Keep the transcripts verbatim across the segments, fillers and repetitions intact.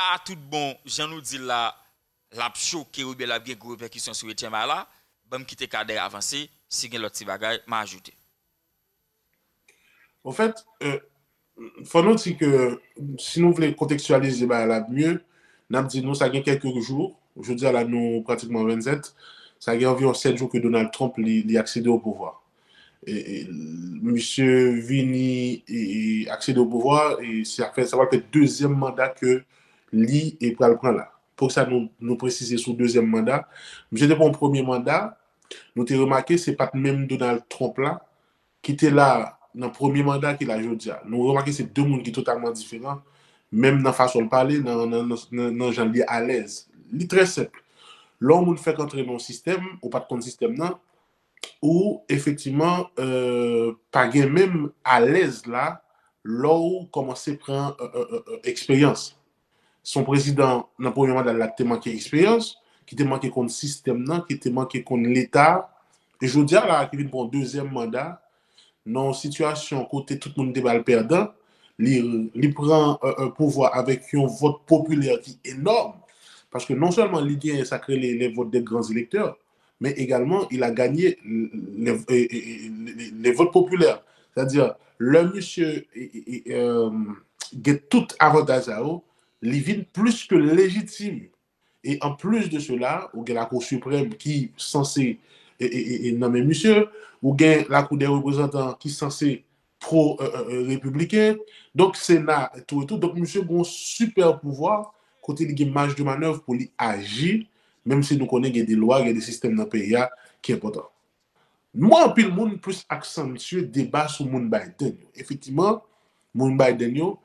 a tout bon, jan nou di l la, l ap choke oubyen l ap gen gwo repèkisyon sou Etyen Mala, ban m kite Kader avanse, si gen lòt ti bagay, m a ajoute. Anfèt, fò nou di ke si nou vle kontekstyalize bagay la mye, n ap di nou sa gen kèk jou, jodi a la nou pratikman vennsèt, sa gen anviwon sèt jou ke Donald Trump li, li aksede o pouvwa. E, e, misye vini e, e aksede o pouvwa, e sa fè, sa va fè dezyèm manda ke li e pral pran la. Poukisa nou, nou presize sou dezyèm manda? Misye te pran yon premye manda, nou te remake se pa t menm Donald Trump la ki te la nan premye manda ki la jodi a. Nou remake se de moun ki totalman diferan, menm nan fason l pale, nan, nan, nan, nan, nan jan li alèz. Li trè senp. Lè yon moun fèk antre nan yon sistèm, ou pa t konn sistèm nan, ou efektivman euh, pa gen menm alèz la lè w kòmanse pran euh, euh, euh, eksperyans. Se yon prezidan nan premye manda l la ki te manke eksperyans, ki te manke konn sistèm nan, ki te manke konn Leta. E jodi a la, ki vin pran yon dezyèm manda, nan yon sitiyasyon kote tout moun te ba l pèdan, li, li pran euh, euh, pouvwa avèk yon vòt popilè ki enòm. Paske non sèlman li gen sa k rele les votes des grands électeurs, men egalman il a gagné les, les, les votes populaires. Sètadi, lè misye euh, gen tout avantaj sa yo, li vin plis ke lejitim. E an plis de sela, ou gen Lakou Siprèm ki sanse e, e, e, e nonmen misye, ou gen Lakou dè Reprezantan ki sanse pro euh, euh, euh, repibliken, donk Sena tou e tou. Donk misye gen yon sipè pouvwa kote li gen maj de manèv pou li aji, menm si nou konnen gen de lwa, gen de sistèm nan peyi a ki enpòtan. Mwen, anpil moun plis aksantye deba sou moun Biden yo. Efektivman, moun Biden yo,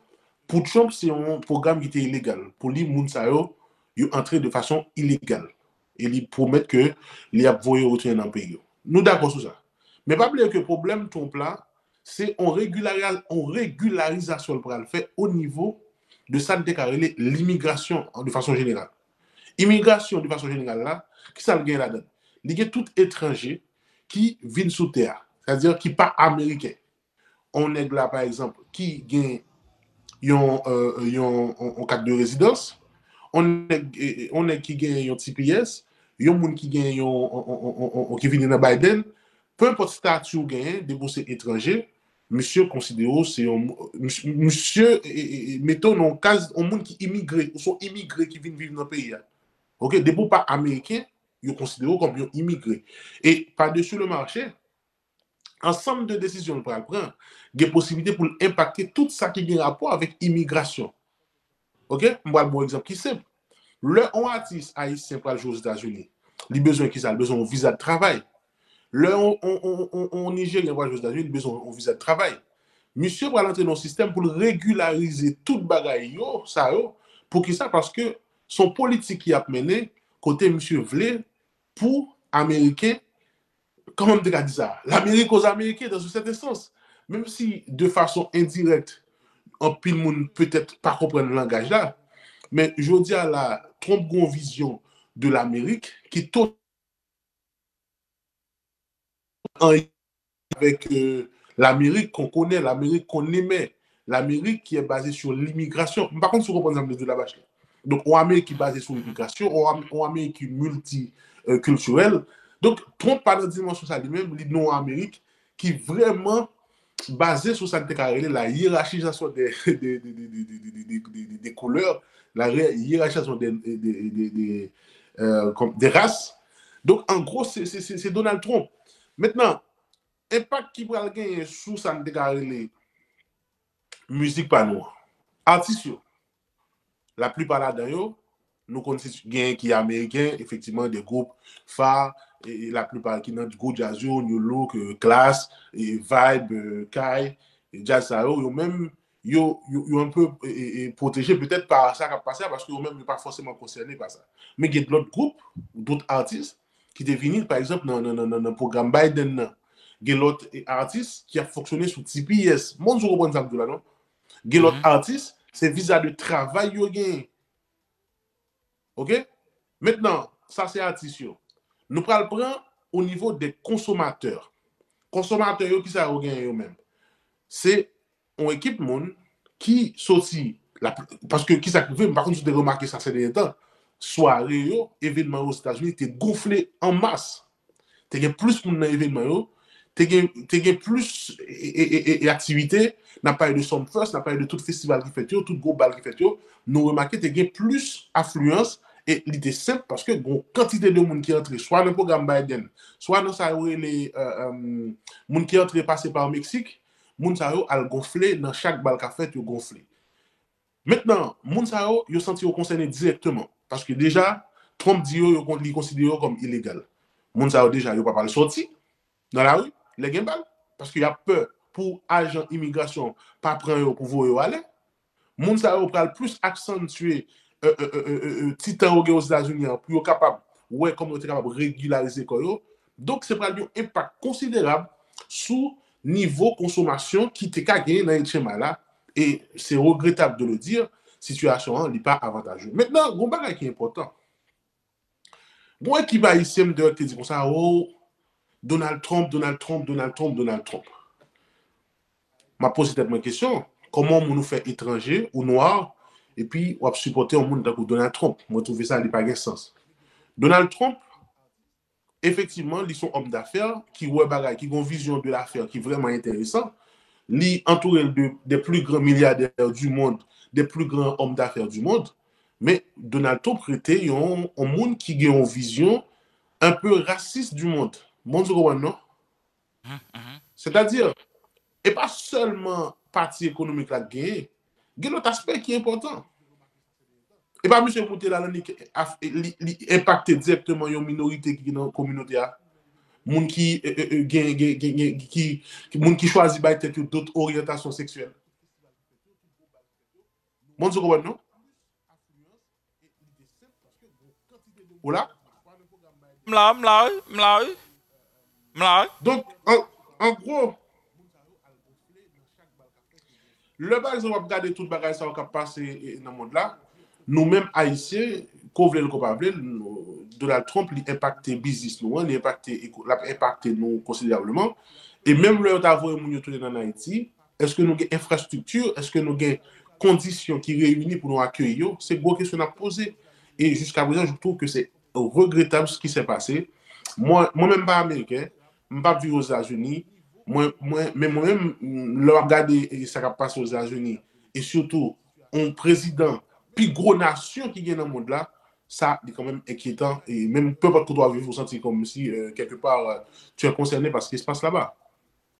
pou Trump, se yon pwogram ki te ilegal. Pou li, moun sa yo, yo antre de fason ilegal. E li pwomèt ke li ap voye yo retounen nan peyi yo. Nou dakò sou sa. Men pa bliye ke pwoblèm Trump la, se yon regilarizasyon l pral fè o nivo de sa n te ka rele limigrasyon de fason jeneral. Imigrasyon de fason jeneral la, ki sa l gen ladan l? Li gen tout etranje ki vin sou tè a, sètadi ki pa ameriken. On nèg la, pa egzanp, ki gen yon, euh, yon, yon, yon kat de rezidans, on nèg, on nèg ki gen yon T P S, yon moun ki gen yon, on, on, on, on, ki vini nan Biden, pe enpòt stati ou genyen, depi w se etranje, misye konsidere w se yon, misye, misye e, e, e, mete w nan yon kaz, yon moun ki imigre, ou se yon imigre ki vin viv nan peyi a. Ok, depi w pa ameriken, yo konsidere w kòm yon imigre. E pa desi le mache, ansanm de desizyon l pral pran, gen posiblite pou l enpakte tout sa ki gen rapò avèk imigrasyon. Ok, m pral ba w egzanp ki senp. Lè yon atis ayisyen pral jwe Ozetazini, li bezwen ki sa? Li bezwen yon viza de travay. Lè yon, yon, yon, yon, yon Nijeryen pral jwe Ozetazini, li bezwen yon viza de travay. Misye pral antre nan yon sistèm pou l regilarize tout bagay yo, sa yo. Poukisa? Paske se yon politik ki ap mennen kote misye vle pou Ameriken, kòman m te ka di sa? Lamerik aux Américains, dans un certain sens. Menm si, de fason endirèk, anpil moun petèt pa konprann langaj la, men jodi a la, Trump gen yon vizyon de Lamerik ki to anyen avèk euh, Lamerik qu'on connaît, Lamerik qu'on aimait, Lamerik ki est basée sur l'immigration. M pa konn si w konprann sa m vle di w la, Bachelet. Donk, yon Amerik ki baze sou imigrasyon, yon Am- yon Amerik ki milti euh, kiltirèl. Donk, Trump pa nan dimansyon sa li menm, li nan yon Amerik ki vrèman baze sou sa n te ka rele la hiérarchisation des, des, des, des, des, des, des, des, des, des couleurs, la ré- hiérarchisation des, des, des, des, des, euh, comme des races. Donk, an gwo, se, se, se, se Donald Trump. Mentnan, enpak ki pral genyen sou sa n te ka rele mizik pa nou an. Atis yo, laplipa ladan yo, nou konn si genyen ki ameriken, efektivman, de gwoup fa, e, e laplipa ki nan gwo djaz yo, Nu Look, euh, Klass, e, Vibe, euh, Kai, e djaz sa yo, yo menm, yo, yo, yo enpe e, e, e, pwoteje petèt pa sa k ap pase a, paske yo menm yo pa fòseman konsène pa sa. Men gen lòt gwoup, dòt atis, ki te vini, pa egzanp, nan, nan, nan, nan, nan pwogram Biden nan. Gen lòt e, atis ki ap fonksyone sou T P S. Mwen, si w konprann sa m di w la, non? Gen lòt atis, se viza de travay yo genyen. Ok? Mentnan, sa se atis yo. Nou pral pran o nivo de konsomatè. Konsomatè yo, ki sa yo genyen yo menm? Se yon ekip moun ki soti La, paske ki sa k rive, m pa konn si w te remake sa se dènye tan, sware yo, evenman yo Ozetazini te gonfle an mas. Te gen plis moun nan evenman yo, te gen, te gen plis e, e, e, e, e aktivite, n ap pale de Summerfest, n ap pale de tout festival ki fèt yo, tout gwo bal ki fèt yo, nou remake te gen plis afliyans, e li te senp paske gon kantite de moun ki antre, swa nan pwogram Biden, swa nan sa yo rele, euh, euh, moun ki antre pase pa Meksik, moun sa yo al gonfle nan chak bal k ap fèt, yo gonfle. Mentnan, moun sa yo, yo santi yo konsène dirèkteman. Paske deja, Trump di yo, yo kon- li konsidere yo kòm ilegal. Moun sa yo deja, yo pa pral sòti nan lari, lè gen bal. Paske y ap pè pou ajan imigrasyon pa pran yo pou voye yo ale. Moun sa yo pral plis aksantye, euh, euh, euh, euh, euh, ti tan yo gen Ozetazini an pou yo kapab wè kòman yo te kapab regilarize kò yo. Donk, se pral yon enpak konsiderab sou nivo konsomasyon ki te ka genyen nan H M I la. E se regretab de le dire, sitiyasyon an, li pa avantajez. Mentnan, gon bagay ki enpòtan. Gon ekip ayisyen m te wè ki te di konsa, oh, Donald Trump, Donald Trump, Donald Trump, Donald Trump. M ap poze tèt mwen kesyon, kòman yon moun ou fè etranje ou nwa, epi w ap sipòte yon moun tankou Donald Trump? Mwen twouve sa, li pa gen sans. Donald Trump, efektivman, li se yon òm dafè ki wè bagay, ki gen yon vizyon de lafè ki vrèman enteresan. Li antoure l de, des plus grands milliardaires du monde, des plus grands hommes d'affaires du monde. Men Donald Trump rete yon, yon moun ki gen yon vizyon un peu raciste du monde. Bon, nou konprann, non? Sètadi, e pa sèlman pati ekonomik la k genyen, gen lòt aspè ki enpòtan. E pa misye moute la, li, li, li enpakte dirèkteman yon minorite ki nan kominote a. Moun ki, e, e, e, gen, gen, gen, gen, ki, ki, moun ki chwazi bay tèt yo dòt oryantasyon seksyèl. Bon, nou konprann, non? Ou la? M la, m la, wi, m la, wi. M la, wi. Donk, an, an gwo, lè pa egzanp w ap gade tout bagay sa yo k ap pase e, nan mond la, nou menm Ayisyen, ko vle l ko pa vle l, Donald Trump li enpakte biznis nou an, li enpakte, l ap enpakte nou konsiderableman. E menm lè yo ta voye moun yo tounen ann Ayiti, èske nou gen enfrastrikti, èske nou gen kondisyon ki reyini pou nou akeyi yo? Se gwo kesyon n ap poze. E jiskaprezan, je trouve que c'est regrettable ce qui s'est passé. Mwen, mwen menm pa Ameriken, m p ap viv Ozetazini. Mwen, mwen, men mwen menm, lè w ap gade e, sa k ap pase Ozetazini, e sitou yon prezidan pi gwo nasyon ki gen nan mond la, sa li kanmenm enkyetan. E menm, peu importe kote w ap viv, ou santi kòmsi, euh, quelque part, euh, tu es concerné par ce qui se passe là-bas.